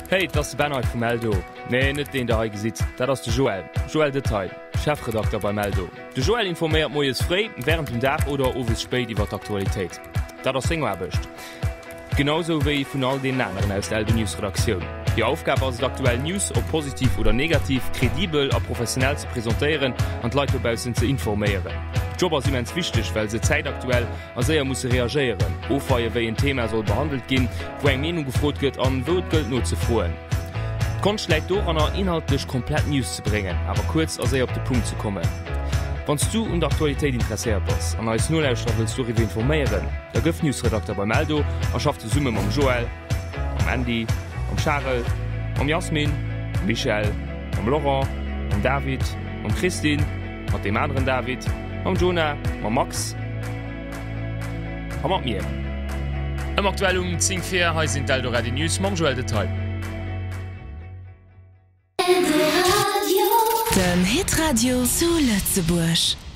Hey, et ass de Ben hei vum Eldo. Nee, net deen der hei gesitt, dat ass de Joël, Joël Detail, Chefredakter beim Eldo. De Joël informéiert moies fréi, wärend dem Dag oder owes spéit iwwer d'Aktualitéit. Dat ass seng Aarbecht. Genau sou wéi vun all deenen aneren aus der Eldo News Redaktioun. Hir Aufgab ass et aktuell News, ob positiv oder negativ, kredibel a professionell ze presentéieren an d'Leit dobaussen ze informéieren. Job ass immens wichteg, well se zäitaktuell a séier musse reagéieren, ofweie wéi en Thema soll behandelt ginn, wou eng Meenung gefrot gëtt an wou et gëllt nozefroen. D'Konscht läit doranner, inhaltlech komplett News ze bréngen, awer kuerz a séier op de Punkt ze kommen. Wann s du un der Aktualitéit interesséiert bass an eis Nolauschterer wëlls doriwwer informéieren, da gëff Newsredakter beim Eldo a schaff zesumme mam Joël, mam Andy, mam Charel, mam Jasmin, mam Michel, mam Laurent, mam David, mam Christine, mat deem aneren David, mam Jonah, mam Max a mat mir. Ëm aktuell um 10 vir, hei sinn d'Eldoradio News mam Joël Detail. Den Hitradio zu Lëtzebuerg.